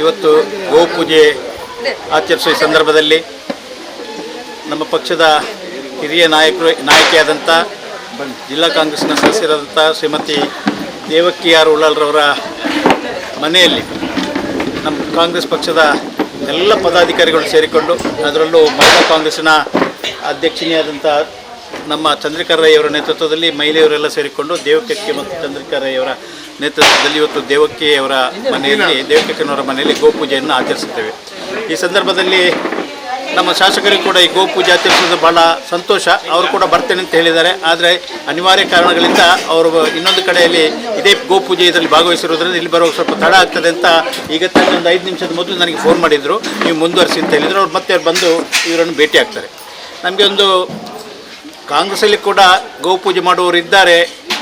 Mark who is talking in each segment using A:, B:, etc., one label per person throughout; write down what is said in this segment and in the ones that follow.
A: ಇವತ್ತು ಗೋಪೂಜೆ ಆಚರಿಸುವ ಸಂದರ್ಭದಲ್ಲಿ ನಮ್ಮ ಪಕ್ಷದ ಹಿರಿಯ ನಾಯಕಿಯಾದಂಥ ಜಿಲ್ಲಾ ಕಾಂಗ್ರೆಸ್ನ ಸದಸ್ಯರಾದಂಥ ಶ್ರೀಮತಿ ದೇವಕ್ಕಿ ಆರ್ ಉಳ್ಳಾಲ್ರವರ ಮನೆಯಲ್ಲಿ ನಮ್ಮ ಕಾಂಗ್ರೆಸ್ ಪಕ್ಷದ ಎಲ್ಲ ಪದಾಧಿಕಾರಿಗಳು ಸೇರಿಕೊಂಡು, ಅದರಲ್ಲೂ ಮಹಿಳಾ ಕಾಂಗ್ರೆಸ್ಸಿನ ಅಧ್ಯಕ್ಷಿಣಿಯಾದಂಥ ನಮ್ಮ ಚಂದ್ರಿಕಾ ರೈಯವರ ನೇತೃತ್ವದಲ್ಲಿ ಮಹಿಳೆಯರೆಲ್ಲ ಸೇರಿಕೊಂಡು ದೇವಕ್ಕಿ ಮತ್ತು ಚಂದ್ರಿಕಾ ರೈಯವರ ನೇತೃತ್ವದಲ್ಲಿ ಇವತ್ತು ದೇವಕ್ಕಿಯವರ ಮನೆಯಲ್ಲಿ, ದೇವಕ್ಕನವರ ಮನೆಯಲ್ಲಿ ಗೋಪೂಜೆಯನ್ನು ಆಚರಿಸುತ್ತೇವೆ. ಈ ಸಂದರ್ಭದಲ್ಲಿ ನಮ್ಮ ಶಾಸಕರಿಗೆ ಕೂಡ ಈ ಗೋಪೂಜೆ ಆಚರಿಸೋದು ಭಾಳ ಸಂತೋಷ. ಅವರು ಕೂಡ ಬರ್ತೇನೆ ಅಂತ ಹೇಳಿದ್ದಾರೆ. ಆದರೆ ಅನಿವಾರ್ಯ ಕಾರಣಗಳಿಂದ ಅವರು ಇನ್ನೊಂದು ಕಡೆಯಲ್ಲಿ ಇದೇ ಗೋಪೂಜೆ ಇದರಲ್ಲಿ ಭಾಗವಹಿಸಿರೋದ್ರಿಂದ ಇಲ್ಲಿ ಬರುವಾಗ ಸ್ವಲ್ಪ ತಡ ಆಗ್ತದೆ ಅಂತ ಈಗ ತಾನೇ ಒಂದು 5 ನಿಮಿಷದ ಮೊದಲು ನನಗೆ ಫೋನ್ ಮಾಡಿದರು. ನೀವು ಮುಂದುವರಿಸಿ ಅಂತ ಹೇಳಿದರು. ಅವ್ರು ಮತ್ತೆ ಬಂದು ಇವರನ್ನು ಭೇಟಿ ಆಗ್ತಾರೆ. ನಮಗೆ ಒಂದು ಕಾಂಗ್ರೆಸ್ಸಲ್ಲಿ ಕೂಡ ಗೋಪೂಜೆ ಮಾಡುವವರು ಇದ್ದಾರೆ,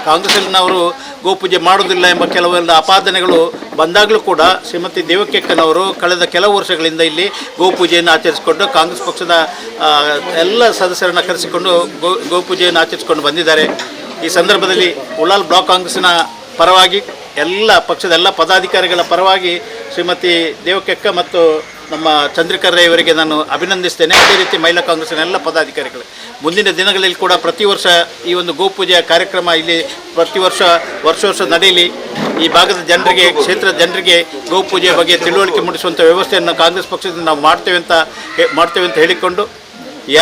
A: ಕಾಂಗ್ರೆಸ್ಸಲ್ಲಿನವರು ಗೋಪೂಜೆ ಮಾಡೋದಿಲ್ಲ ಎಂಬ ಕೆಲವೆಲ್ಲ ಆಪಾದನೆಗಳು ಬಂದಾಗಲೂ ಕೂಡ ಶ್ರೀಮತಿ ದೇವಕ್ಕೆಕ್ಕನವರು ಕಳೆದ ಕೆಲವು ವರ್ಷಗಳಿಂದ ಇಲ್ಲಿ ಗೋಪೂಜೆಯನ್ನು ಆಚರಿಸಿಕೊಂಡು ಕಾಂಗ್ರೆಸ್ ಪಕ್ಷದ ಎಲ್ಲ ಸದಸ್ಯರನ್ನು ಕರೆಸಿಕೊಂಡು ಗೋಪೂಜೆಯನ್ನು ಆಚರಿಸಿಕೊಂಡು ಬಂದಿದ್ದಾರೆ. ಈ ಸಂದರ್ಭದಲ್ಲಿ ಉಳ್ಳಾಲ್ ಬ್ಲಾಕ್ ಕಾಂಗ್ರೆಸ್ಸಿನ ಪರವಾಗಿ, ಎಲ್ಲ ಪಕ್ಷದ ಎಲ್ಲ ಪದಾಧಿಕಾರಿಗಳ ಪರವಾಗಿ ಶ್ರೀಮತಿ ದೇವಕ್ಕೆಕ್ಕ ಮತ್ತು ನಮ್ಮ ಚಂದ್ರಿಕಾ ರೈ ಅವರಿಗೆ ನಾನು ಅಭಿನಂದಿಸ್ತೇನೆ. ಅದೇ ರೀತಿ ಮಹಿಳಾ ಕಾಂಗ್ರೆಸ್ಸಿನ ಎಲ್ಲ ಪದಾಧಿಕಾರಿಗಳು ಮುಂದಿನ ದಿನಗಳಲ್ಲಿ ಕೂಡ ಪ್ರತಿ ವರ್ಷ ಈ ಒಂದು ಗೋಪೂಜೆಯ ಕಾರ್ಯಕ್ರಮ ಇಲ್ಲಿ ಪ್ರತಿ ವರ್ಷ ವರ್ಷ ವರ್ಷ ನಡೆಯಲಿ. ಈ ಭಾಗದ ಜನರಿಗೆ, ಕ್ಷೇತ್ರದ ಜನರಿಗೆ ಗೋಪೂಜೆಯ ಬಗ್ಗೆ ತಿಳುವಳಿಕೆ ಮೂಡಿಸುವಂಥ ವ್ಯವಸ್ಥೆಯನ್ನು ಕಾಂಗ್ರೆಸ್ ಪಕ್ಷದಿಂದ ನಾವು ಮಾಡ್ತೇವೆ ಅಂತ ಹೇಳಿಕೊಂಡು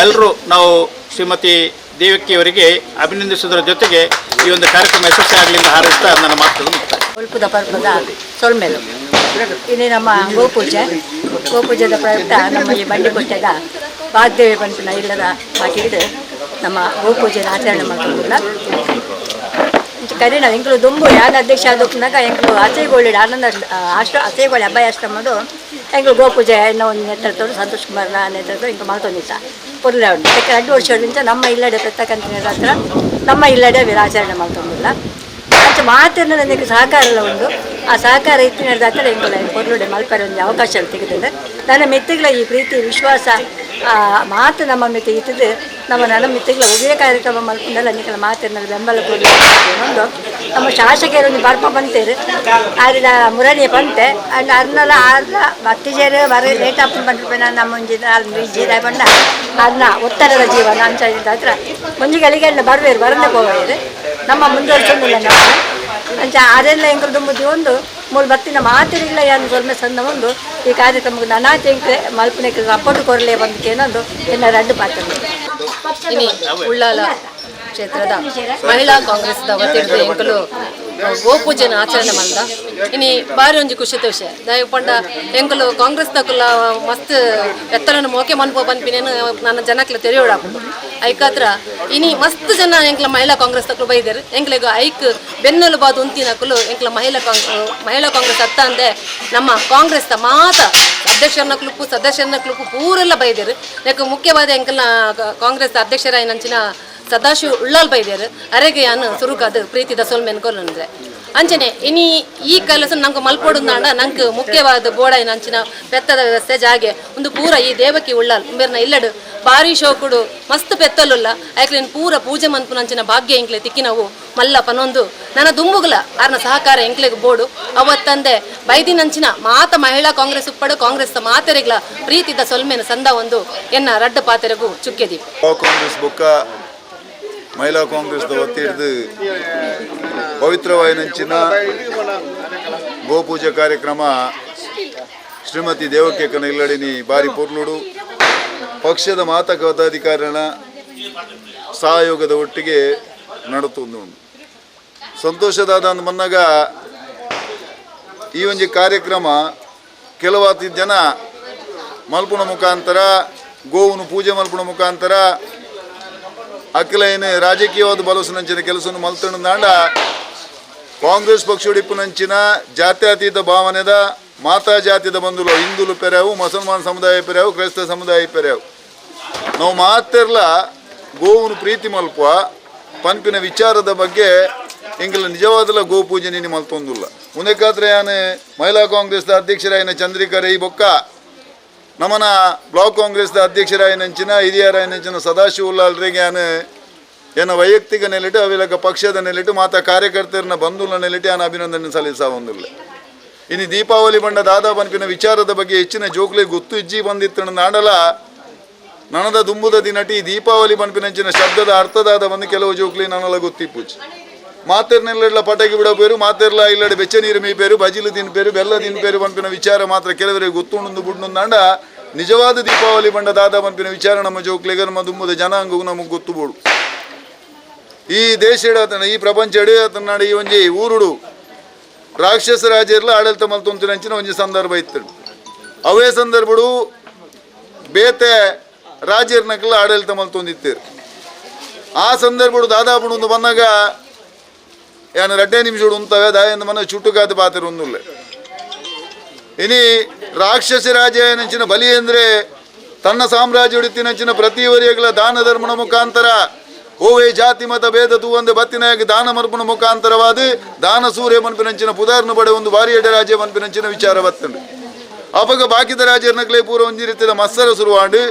A: ಎಲ್ಲರೂ ನಾವು ಶ್ರೀಮತಿ ದೇವಕ್ಕಿಯವರಿಗೆ ಅಭಿನಂದಿಸುವುದರ ಜೊತೆಗೆ ಈ ಒಂದು ಕಾರ್ಯಕ್ರಮ ಯಶಸ್ವಿಯಾಗಲಿ ಎಂದು ಹಾರೈಸ್ತಾ ನನ್ನ ಮಾತುಗಳನ್ನು ಮುಕ್ತಾಯ.
B: ಉಲ್ಪದ ಪರ್ವದ ಸೊಲ್ಮೆಲು ಇಲ್ಲಿ ನಮ್ಮ ಗೋಪೂಜೆ, ಗೋಪೂಜೆದ ಪ್ರಯುಕ್ತ ನಮ್ಮ ಈ ಬಂಡಿಕೊಟ್ಟೆದ ವಾಗ್ದೇವಿ ಪನ್ಪಿನ ಇಲ್ಲದ ಬಾಕಿಡು ನಮ್ಮ ಗೋಪೂಜೆನ ಆಚರಣೆ ಮಾಡ್ಕೊಂಡಿಲ್ಲ. ಕರೀನ ಎಂಕುಲು ದುಂಬು ಯಾರು ಅಧ್ಯಕ್ಷ ಆದಪ್ಪನಾಗ ಎಂಕುಲು ಅಸೈಗೋಳಿ ಆನಂದ ಆಶ್ರ ಅಸೈಗೋಳಿ ಅಬ್ಬಾಯ ಆಶ್ರಮದು ಎಂಕುಲು ಗೋಪೂಜೆ ಅನ್ನೋ ಒಂದು ನೇತೃತ್ವ ಸಂತೋಷ್ ಕುಮಾರ್ನ ನೇತೃತ್ವ ಇಂಕು ಮಾಡ್ಕೊಂಡಿದ್ದ ಪೊರ್ಲೆ ಉಂಟು. ಯಾಕೆ 2 ವರ್ಷದಿಂದ ನಮ್ಮ ಇಲ್ಲಡೆ ಪೆತ್ತಕಂತಿನ ಹತ್ರ ನಮ್ಮ ಇಲ್ಲಡೆ ಆಚರಣೆ ಮಾಡ್ಕೊಂಡಿಲ್ಲ. ಅಂಚ ಮಾತಿನ ನನಗೆ ಸಹಕಾರ ಎಲ್ಲ ಉಂಟು. ಆ ಸಹಕಾರ ಇತ್ತಿನ ಹತ್ರ ಎಂಕುಲು ಪೊರ್ಲುಡೆ ಮಲ್ಪರೆ ಒಂದು ಅವಕಾಶ ತೆಗೆದುಂಡು. ನನ್ನ ಮೆತ್ತಿಗಳ ಈ ಪ್ರೀತಿ ವಿಶ್ವಾಸ ಮಾತು ನಮ್ಮ ಮಿತಿ ಇತ್ತಿದ್ದು ನಮ್ಮ ನನ್ನ ಮಿತ್ತಿಗಳ ಉಭಯ ಕಾರ್ಯಕ್ರಮ ಮಲ್ಪುಂಡಲ ನಿಕಲ ಮಾತಿನ ಬೆಂಬಲ ಕೊಡಿ ಒಂದು ನಮ್ಮ ಶಾಸಕರು ಒಂದು ಬರ್ಪ ಬಂತೇರು ಆರಿದ ಮುರಳಿಯ ಪಂತೆ ಅಂಡ್ ಅರ್ನಲ ಆರ್ನ ಬತ್ತಿಜೇರು ಬರ ಲೇಟ್ ಆಪನ್ ಬಂದ್ರೆ ನಮ್ಮ ಒಂಜಿ 4 ಬಣ್ಣ ಅರ್ನ ಉತ್ತರದ ಜೀವನ ಅಂಚ ಹತ್ರ ಮುಂಜಿಗಳಿಗೆ ಬರ್ಬೇರು ಬರಲ್ಲ ಹೋಗೋರು ನಮ್ಮ ಮುಂದುವರ್ಸೊಂದಿಲ್ಲ ನಾವು ಅಂಚ ಅದೆಲ್ಲ ಎಂಕುಲು ದುಂಬುದಿ ಒಂದು ಮೂಲು ಬತ್ತಿನ ಮಾತಿರಿಲ್ಲ ಯಾನು ಸೊಲ್ಮೆ ಸಣ್ಣ ಒಂದು ಈ ಕಾರ್ಯಕ್ರಮಕ್ಕೆ ನಾನಾ ಎಂಕ್ ಮಲ್ಪನೆಗೆ ಸಪೋರ್ಟ್ ಕೊರಲೇ ಬಂದಕ್ಕೆ ಏನೊಂದು ಎನ್ನ ರಡ್ಡು ಪಾತ್ರ.
C: ಇನಿ ಉಳ್ಳಾಲ ಕ್ಷೇತ್ರದ ಮಹಿಳಾ ಕಾಂಗ್ರೆಸ್ದ ವತಿರ್ದು ಎಂಕುಲು ಗೋಪೂಜೆನ ಆಚರಣೆ ಮಂದ ಇನಿ ಬಾರಿ ಒಂಜಿ ಖುಷಿತ ವಿಷಯ. ದಾಯ ಪಂಡ ಎಂಕುಲು ಕಾಂಗ್ರೆಸ್ ದಕುಲ ಮಸ್ತ್ ಎತ್ತರನ ಮೋಕೆ ಮನ್ಪೋ ಪನ್ಪಿನೇನು ನನ್ನ ಜನಕ್ಲೆ ತೆರೆಯೋಡಾಪುಂಡು. ಐಕಾತ್ರ ಇನಿ ಮಸ್ತ್ ಜನ ಎಂಕ್ಲ ಮಹಿಳಾ ಕಾಂಗ್ರೆಸ್ ತಕ್ಲು ಬೈದರು. ಎಂಕ್ಲೆಗ್ ಐಕ್ ಬೆನ್ನೆಲು ಬಾದು ಉಂತಿನಕುಲು ಎಂಕ್ಲ ಮಹಿಳಾ ಕಾಂಗ್ರೆಸ್ ಅತ್ತ ಅಂದೆ ನಮ್ಮ ಕಾಂಗ್ರೆಸ್ ಮಾತ ಅಧ್ಯಕ್ಷರನ್ನ ಕ್ಲುಪ್ಪು ಸದಸ್ಯರನ್ನ ಕ್ಲುಪ್ಪು ಪೂರೆಲ್ಲ ಬೈದರು. ಯಾಕೆ ಮುಖ್ಯವಾದ ಎಂಕಲ್ನ ಕಾಂಗ್ರೆಸ್ ಅಧ್ಯಕ್ಷರಾಯಿನಂಚಿನ ಸದಾಶಿವ ಉಳ್ಳಾಲ್ ಬೈದೇರು ಅರೆಗೆ ಯಾನು ಸುರುಕಾದ ಪ್ರೀತಿದ ಸೊಲ್ಮೆನ್ ಕೊಲ್ಲಂದ್ರೆ ಅಂಚನೆ ಇನಿ ಈ ಕೆಲಸ ನಂಗೆ ಮಲ್ಪೊಡುಂದಾಂಡ ನಂಗೆ ಮುಖ್ಯವಾದ ಬೋಡಾಯಿನ ಅಂಚಿನ ಪೆತ್ತದ ವ್ಯವಸ್ಥೆ ಜಾಗೆ ಒಂದು ಪೂರ ಈ ದೇವಕಿ ಉಳ್ಳಾಲ್ ಉಂಬೆರ್ನ ಇಲ್ಲಡು ಬಾರಿ ಶೋಕುಡು ಮಸ್ತ್ ಪೆತ್ತಲುಲ್ಲ ಐಕ್ಲೇನ್ ಪೂರ ಪೂಜೆ ಮನ್ಪುನಂಚಿನ ಭಾಗ್ಯ ಎಂಕ್ಲೆ ತಿಕ್ಕಿನವು ಮಲ್ಲ ಪನೊಂದು ನನ್ನ ದುಂಬುಗುಲ ಆರ್ನ ಸಹಕಾರ ಎಂಕ್ಲೆಗ್ ಬೋಡು ಅವತ್ತಂದೆ ಬೈದಿನಂಚಿನ ಮಾತ ಮಹಿಳಾ ಕಾಂಗ್ರೆಸ್ ಉಪ್ಪಡು ಕಾಂಗ್ರೆಸ್ ಮಾತೆರೆಗ್ಲ ಪ್ರೀತಿದ ಸೊಲ್ಮೆನ ಸಂದ ಒಂದು ಎನ್ನ ರಡ್ಡು ಪಾತೆರೆಗೂ ಚುಕ್ಕೆದಿ.
D: ಕಾಂಗ್ರೆಸ್ ಬೊಕ್ಕ ಮಹಿಳಾ ಕಾಂಗ್ರೆಸ್ ವತಿರ್ದು ಪವಿತ್ರವಾಯಿನಂಚಿನ ಗೋಪೂಜೆ ಕಾರ್ಯಕ್ರಮ ಶ್ರೀಮತಿ ದೇವಕ್ಕನ ಇಲ್ಲಡಿನಿ ಬಾರಿ ಪೊರ್ಲುಡು ಪಕ್ಷದ ಮಾತ ಪದಾಧಿಕಾರಿಗಳ ಸಹಯೋಗದ ಒಟ್ಟಿಗೆ ನಡತೊಂದು ಸಂತೋಷದಾದ ಮನ್ನಾಗ ಈ ಒಂಜಿ ಕಾರ್ಯಕ್ರಮ ಕೆಲವಾತಿ ಜನ ಮಲ್ಪುನ ಮುಖಾಂತರ ಗೋವನ್ನು ಪೂಜೆ ಮಲ್ಪುಣ ಮುಖಾಂತರ ಅಖಿಲೈನ ರಾಜಕೀಯವಾದ ಬಲಸುನಂಚಿನ ಕೆಲಸವನ್ನು ಮಲ್ತಂಡ ಕಾಂಗ್ರೆಸ್ ಪಕ್ಷ ಜಾತ್ಯತೀತ ಭಾವನೆದ ಮಾತಾ ಜಾತಿದ ಬಂಧುಲು ಹಿಂದೂಲು ಪೆರ್ಯಾವು, ಮುಸಲ್ಮಾನ್ ಸಮುದಾಯ ಪೆರ್ಯಾವು, ಕ್ರೈಸ್ತ ಸಮುದಾಯ ಪೆರ್ಯಾವು. ನಾವು ಮಾತೆರ್ಲ ಗೋವನ್ನು ಪ್ರೀತಿ ಮಲ್ಪುವ ಪನ್ಪಿನ ವಿಚಾರದ ಬಗ್ಗೆ ಎಂಕಲ್ನ ನಿಜವಾದಲ ಗೋ ಪೂಜೆ ನೀನು ಮಲ್ತೊಂದುಲ್ಲ. ಉಂದೆಕಾದ್ರೆ ಯಾನ್ ಮಹಿಳಾ ಕಾಂಗ್ರೆಸ್ದ ಅಧ್ಯಕ್ಷರಾಯಿನ ಚಂದ್ರಿಕಾ ರೈ ಬೊಕ್ಕ ನಮನ ಬ್ಲಾಕ್ ಕಾಂಗ್ರೆಸ್ದ ಅಧ್ಯಕ್ಷರಾಯಿನಂಚಿನ ಹಿರಿಯರಾಯಿನಂಚಿನ ಸದಾಶಿವ ಉಲ್ಲಾಲ್ರಿಗೆ ಯಾನ್ ಎನ್ನ ವೈಯಕ್ತಿಕ ನೆಲೆಟು ಅವಿಲಕ ಪಕ್ಷದ ನೆಲೆಟು ಮಾತಾ ಕಾರ್ಯಕರ್ತರನ್ನ ಬಂಧುಲ ನೆಲೆಟು ಯಾನ್ ಅಭಿನಂದನೆ ಸಲ್ಲಿಸಾವೊಂದುಲ್ಲ. ಇನ್ನು ದೀಪಾವಳಿ ಬಂಡ ದಾದಾ ಪನ್ಪಿನ ವಿಚಾರದ ಬಗ್ಗೆ ಹೆಚ್ಚಿನ ಜೋಕ್ಲೆ ಗೊತ್ತು ಇಜ್ಜಿ ಬಂದಿತ್ತು ನಾಡಲ ನನದ ದುಂಬುದ ದಿನಟಿ ದೀಪಾವಳಿ ಪನ್ಪಿನಂಚಿನ ಶಬ್ದದ ಅರ್ಥದಾದ ಬಂದು ಕೆಲವು ಜೋಕ್ಲಿ ನನಲ ಗೊತ್ತಿಪ್ಪುಜಿ. ಮಾತೆರ್ನೆಲ್ಲ ಪಟಾಕಿ ಬಿಡಪೇರು, ಮಾತೆರ್ಲ ಇಲ್ಲಡೆ ಬೆಚ್ಚ ನೀರು ಮೀಪೇರು, ಬಜಿಲು ತಿನ್ಪೇರು, ಬೆಲ್ಲ ತಿನ್ಪೇರು ಪನ್ಪಿನ ವಿಚಾರ ಮಾತ್ರ ಕೆಲವರಿಗೆ ಗೊತ್ತುಂಡು ಬುಡ್ನುಂದಾಂಡ ನಿಜವಾದ ದೀಪಾವಳಿ ಬಂಡ ದಾದಾ ಪನ್ಪಿನ ವಿಚಾರ ನಮ್ಮ ಜೋಕ್ಲಿಗೆ ನಮ್ಮ ದುಂಬುದ ಜನಾಂಗಗೂ ನಮಗೆ ಗೊತ್ತು ಬೋಡು. ಈ ದೇಶ ಈ ಪ್ರಪಂಚ ಎಡೆ ಈ ಒಂಜಿ ಊರುಡು ರಾಕ್ಷಸ ರಾಜರ್ಲ ಆಡಳಿತ ಮಲ್ತೊಂತಿನಂಚಿನ ಒಂಜಿ ಸಂದರ್ಭ ಇತ್ತು. ಅವೇ ಸಂದರ್ಭಡು ಬೇತೆ ರಾಜರ್ನಕ್ಲ ಆಡಳಿತ ಮಲ್ತೊಂದಿತ್ತೇರು. ಆ ಸಂದರ್ಭಡು ದಾದಾಪುಡು ಬಂದಾಗ ಯಾನು ರಡ್ಡೆ ನಿಮಿಷಡು ಉಂತವೆ ದಾಯಂದ ಮನ ಚುಟ್ಟುಕಾದ ಪಾತ್ರ ಒಂದುಲ್ಲೆ. ಇನಿ ರಾಕ್ಷಸ ರಾಜ ನಂಚಿನ ಬಲಿ ಅಂದ್ರೆ ತನ್ನ ಸಾಮ್ರಾಜ್ಯ ಉಡಿತಿನಂಚಿನ ಪ್ರತಿವರಿಯಗಳ ದಾನ ಧರ್ಮನ ಮುಖಾಂತರ ಓವೇ ಜಾತಿ ಮತ ಭೇದ ತೂವಂದೆ ಬತ್ತಿನಾಯಕ ದಾನ ಮರ್ಪಣ ಮುಖಾಂತರವಾದ ದಾನ ಸೂರ್ಯ ಮನ್ಪಿನಂಚಿನ ಪುದಾರ್ನ ಬಡೆ ಒಂದು ಬಾರಿ ಎಡೆ ರಾಜ್ಯ ಮನ್ಪಿನಂಚಿನ ವಿಚಾರ ಬತ್ತಂಡು. ಅಪಗ ಬಾಕಿದ ರಾಜರ್ನಕ್ಲೆ ಪೂರ ಒಂಜಿ ರೀತಿಯ ಮತ್ಸರ ಶುರುವಾಂಡು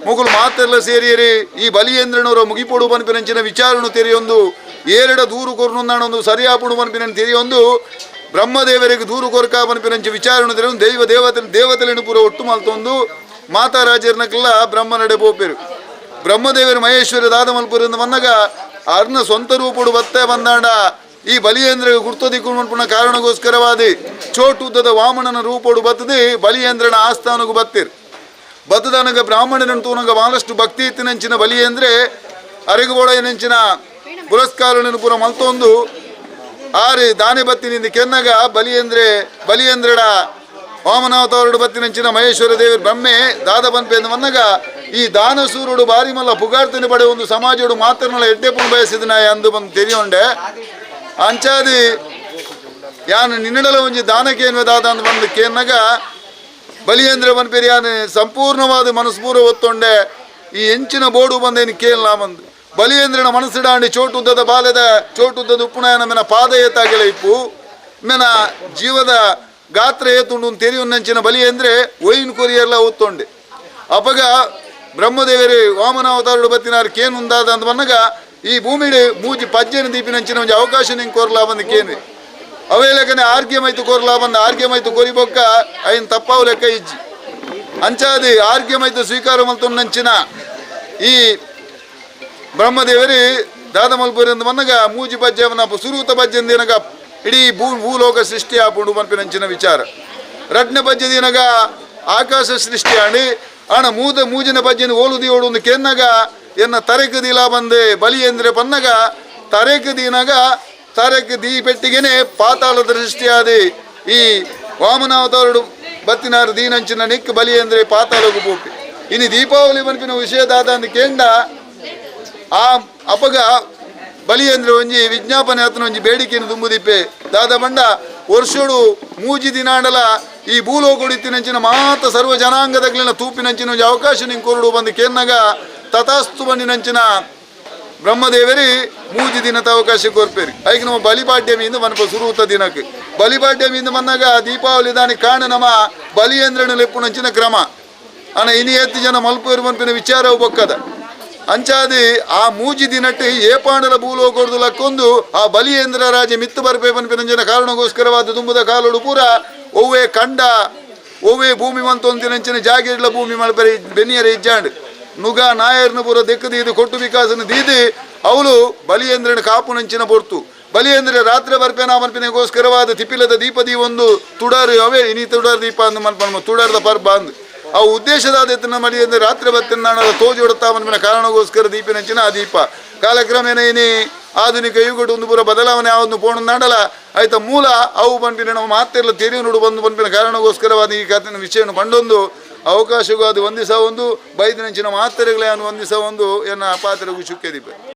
D: ಮುಗುಲು ಮಾತೆಲ್ಲ ಸೇರಿಯರಿ ಈ ಬಲಿಯೇಂದ್ರನವರ ಮುಗಿಪೊಡು ಮನ್ಪಿನಂಚಿನ ವಿಚಾರನು ತೆರೆಯೊಂದು ಏರೆಡ ದೂರು ಕೊರ್ನುಂದಾಣೊಂದು ಸರಿಯಾಪುಡು ಮನ್ಪಿನ ತೆರೆಯೊಂದು ಬ್ರಹ್ಮದೇವರಿಗೆ ದೂರು ಕೊರ್ಕ ಮನ್ಪಿನಂಚಿ ವಿಚಾರಣೆ ತೆರೆಯೊಂದು ದೈವ ದೇವತೆ ದೇವತೆలను ಪೂರ ಒಟ್ಟು ಮಲ್ತೊಂದು ಮಾತಾ ರಾಜರ್ನಕ್ಕೆಲ್ಲ ಬ್ರಹ್ಮನಡೆ ಪೋಪೇರು. ಬ್ರಹ್ಮದೇವರು ಮಹೇಶ್ವರ ದಾದ ಮಲ್ಪುರಿಂದ ಬಂದಾಗ ಅರ್ನ ಸ್ವಂತ ರೂಪುಡು ಬತ್ತೆ ಬಂದಾಂಡ ಈ ಬಲಿಯೇಂದ್ರ ಗುರ್ತದಿಕ್ಕು ಮನ್ಪುನ ಕಾರಣಗೋಸ್ಕರವಾದಿ ಚೋಟುದ್ದದ ವಾಮನನ ರೂಪೋಡು ಬತ್ತದೆ ಬಲಿಯೇಂದ್ರನ ಆಸ್ಥಾನಗೂ ಬತ್ತೀರ್. ಬತ್ತದನಗ ಬ್ರಾಹ್ಮಣನಂತೂ ತೂನಗ ಬಹಳಷ್ಟು ಭಕ್ತಿ ಇತ್ತಿನಂಚಿನ ಬಲಿಯೇಂದ್ರೆ ಅರೆಗುಬೋಡ ನೆಂಚಿನ ಪುರಸ್ಕಾರನ ಪೂರ ಮಲ್ತೊಂದು ಆರು ದಾನೆ ಬತ್ತಿನಿಂದ ಕೆನ್ನಗ ಬಲಿಯೇಂದ್ರೆ ಬಲಿಯೇಂದ್ರಡ ವಾಮನಾವತಾರಡು ಬತ್ತಿನಂಚಿನ ಮಹೇಶ್ವರ ದೇವರು ಬ್ರಹ್ಮೆ ದಾದ ಬನ್ಪೆಂದು ಬಂದಾಗ ಈ ದಾನಸೂರುಡು ಬಾರಿ ಮಲ್ಲ ಪುಗಾರ್ತನೆ ಪಡೆ ಒಂದು ಸಮಾಜಡು ಮಾತ್ರನಲ್ಲ ಎಡ್ಡೆ ಪುಣ್ ಬಯಸಿದ ನಾಯ ಅಂದು ಬಂದು ತೆರಿಯೊಂಡೆ. ಅಂಚಾದಿ ಯಾನು ನಿನ್ನಡಲ ಒಂಜಿ ದಾನಕ್ಕೇನ್ವೆ ದಾದ ಅಂದು ಬಂದು ಕೇನ್ನಗ ಬಲಿಯೇಂದ್ರ ಬನ್ಪೇರಿ ಯಾನು ಸಂಪೂರ್ಣವಾದ ಮನಸ್ಪೂರ್ವ ಒತ್ತೊಂಡೆ ಈ ಹೆಂಚಿನ ಬೋಡು ಬಂದೇನು ಕೇಳ್ ಬಂದು ಬಲಿಯೇಂದ್ರನ ಮನಸ್ಸಿಡಾಂಡಿ ಚೋಟುದ್ದದ ಬಾಲ್ಯದ ಚೋಟುದ್ದದ ಉಪ್ಪುನಾಯನ ಮೆನ ಪಾದ ಏತಾಗೆಲ ಇಪ್ಪು ಮೆನ ಜೀವದ ಗಾತ್ರ ಏತುಂಡು ತೆರಿಯುನ್ನಂಚಿನ ಬಲಿಯೇಂದ್ರೆ ಒಯಿನ್ ಕೊರಿಯೆಲ್ಲ ಒತ್ತೊಂಡೆ. ಅಪಗ ಬ್ರಹ್ಮದೇವರೇ ವಾಮನಾವತಾರಡು ಬತ್ತಿನಾರು ಕೇನುಂದಾದ ಅಂತ ಬಂದಾಗ ಈ ಭೂಮಿಡು ಮೂಜಿ ಪಜ್ಜೆನ ದೀಪಿನಂಚಿನ ಒಂಜಿ ಅವಕಾಶ ನಿಂಗೆ ಕೋರ್ಲಾ ಬಂದು ಕೇನು ಅವೇ ಲೆಕ್ಕನೆ ಆರ್ಗ್ಯ ಮೈತು ಕೋರ್ಲಾ ಬಂದು ಆರ್ಗ್ಯ ಮೈತು ಕೊರಿಬೊಕ್ಕ ಐನ್ ತಪ್ಪಾವು ಲೆಕ್ಕ ಇಜ್ಜಿ. ಅಂಚಾದಿ ಆರ್ಗ್ಯ ಮೈತು ಸ್ವೀಕಾರ ಮಲ್ತೊನ್ನಂಚಿನ ಈ ಬ್ರಹ್ಮದೇವರೇ ದಾದ ಮಲ್ಪುರಿ ಅಂತ ಬಂದಾಗ ಮೂಜಿ ಪಜ್ಜೆವನ ಸುರೂತ ಪಜ್ಜೆಂದಿನಗ ಇಡೀ ಭೂಲೋಕ ಸೃಷ್ಟಿ ಆಪುಂಡು ಮನ್ಪಿನಂಚಿನ ವಿಚಾರ. ರಡ್ನ ಪಜ್ಜೆ ದಿನಗ ಆಕಾಶ ಸೃಷ್ಟಿ ಆಂಡಿ ಆಣ ಮೂದ ಮೂಜಿನ ಪಜ್ಜೆನ ಓಲು ದಿಯೋಡು ಒಂದು ಕೆನ್ನಗ ಎನ್ನ ತರೆಕ್ ದಿಲ ಬಂದೆ ಬಲಿಯೇಂದ್ರೆ ಪನ್ನಗ ತರೆಕ್ ದಿನಗ ತರೆಕ್ ದೀ ಪೆಟ್ಟಿಗೆನೆ ಪಾತಾಳದ ಸೃಷ್ಟಿಯಾದಿ ಈ ವಾಮನಾವತಾರಡು ಬತ್ತಿನಾರು ದೀನಂಚಿನ ನಿಕ್ ಬಲಿಯೇಂದ್ರೆ ಪಾತಾಳಗು ಪೋಪಿ. ಇನ್ನು ದೀಪಾವಳಿ ಮನ್ಪಿನ ವಿಷಯದಾದ ಅಂದ್ ಕೇಂಡ ಆ ಅಪಗ ಬಲಿಯೇಂದ್ರ ಒಂಜಿ ವಿಜ್ಞಾಪನೆ ಆತನ ಒಂಜಿ ಬೇಡಿಕೆಯನ್ನು ತುಂಬುದಿಪ್ಪೆ ದಾದ ಬಂಡ ವರ್ಷೋಡು ಮೂಜಿ ದಿನಾಂಡಲ ಈ ಭೂಲೋಕುಡಿತ್ತಿನಂಚಿನ ಮಾತ ಸರ್ವ ಜನಾಂಗದಗ್ಲಿನ ತೂಪಿನಂಚಿನ ಒಂಜಿ ಅವಕಾಶ ನಿಂಗೆ ಕೊರಡು ಬಂದು ಕೇನ್ನಗ ತಥಾಸ್ತು ಬಂದಿನಂಚಿನ ಬ್ರಹ್ಮದೇವರಿ ಮೂಜಿ ದಿನದ ಅವಕಾಶ ಕೊರ್ಪೇರಿ. ಐಕ್ ನಮ್ಮ ಬಲಿಪಾಡ್ಯಮಿಂದ ಮನಪ ಸುರೂತ ದಿನಕ್ಕೆ ಬಲಿಪಾಡ್ಯಮಿಂದ ಬಂದಾಗ ದೀಪಾವಳಿ ದಾನಿ ಕಾಣ ನಮ್ಮ ಬಲಿಯೇಂದ್ರನ ಲೆಪ್ಪುನಂಚಿನ ಕ್ರಮ ಅನ ಇನಿ ಎತ್ತಿ ಜನ ಮಲ್ಪೇರು ಮನ್ಪಿನ ವಿಚಾರವು ಬೊಕ್ಕದ. ಅಂಚಾದಿ ಆ ಮೂಜಿ ದಿನಟ್ಟು ಏಪಾಂಡಲ ಭೂಲೋಕೊಡ್ದು ಲಕ್ಕೊಂದು ಆ ಬಲಿಯೇಂದ್ರ ರಾಜ ಮಿತ್ತು ಬರ್ಪೆ ಪನ್ಪಿನಂಚಿನ ಕಾರಣಗೋಸ್ಕರವಾದ ತುಂಬುದ ಕಾಲೋಡು ಪೂರ ಒವ್ವೇ ಕಂಡ ಒವ್ವೇ ಭೂಮಿ ಮಂತೊಂದಿನಂಚಿನ ಜಾಗಿರ್ಲ ಭೂಮಿ ಮಲ್ಪರೆ ಬೆನ್ನಿಯರ ಇಜ್ಜಾಂಡ್ ನುಗ ನಾಯರ್ನ ಪೂರ ದೆಕ್ಕು ದೀದು ಕೊಟ್ಟು ವಿಕಾಸನ ದೀದಿ ಅವಳು ಬಲಿಯೇಂದ್ರನ ಕಾಪುನಂಚಿನ ಪೊರ್ತು. ಬಲಿಯೇಂದ್ರ ರಾತ್ರಿ ಬರ್ಪೇನ ಮನ್ಪಿನಗೋಸ್ಕರವಾದ ತಿಪ್ಪಿಲದ ದೀಪದಿ ಒಂದು ತುಡಾರು ಅವೇ ಇನಿ ತುಡಾರ್ ದೀಪ ಅಂದು ಮನ್ಪನ ತುಡಾರದ ಪರ್ಬ ಅಂದು ಆ ಉದ್ದೇಶದಾದ ಎತ್ತನ ಮಲಿಯೇಂದ್ರ ರಾತ್ರಿ ಬತ್ತಿನ ತೋಜಿ ಹೊಡುತ್ತಾ ಮನ್ಪಿನ ಕಾರಣಗೋಸ್ಕರ ದೀಪಿನಂಚಿನ ಆ ದೀಪ ಕಾಲಕ್ರಮೇಣ ಇನಿ ಆಧುನಿಕ ಯುಗಡು ಒಂದು ಪೂರ ಬದಲಾವಣೆ ಯಾವೊಂದು ಪೋಣ ನಾಡಲ ಆಯ್ತ ಮೂಲ ಅವು ಪನ್ಪಿನ ನಮ್ಮ ಮಾತೆಲ್ಲ ತೆರಿವು ನೋಡು ಬಂದು ಪನ್ಪಿನ ಕಾರಣಗೋಸ್ಕರವಾದ ಈ ಕಥೆನ ವಿಷಯವನ್ನು ಪಂಡೊಂದು ಅವಕಾಶಗೂ ಅದು ವಂದಿಸ ಒಂದು ಬೈದಿನಂಚಿನ ಮಾತ್ರೆಗಳೇ ಅನ್ನು ವಂದಿಸ ಒಂದು ಎನ್ನ ಪಾತ್ರೆಗೂ ಚುಕ್ಕೆದಿಪ್ಪೆ.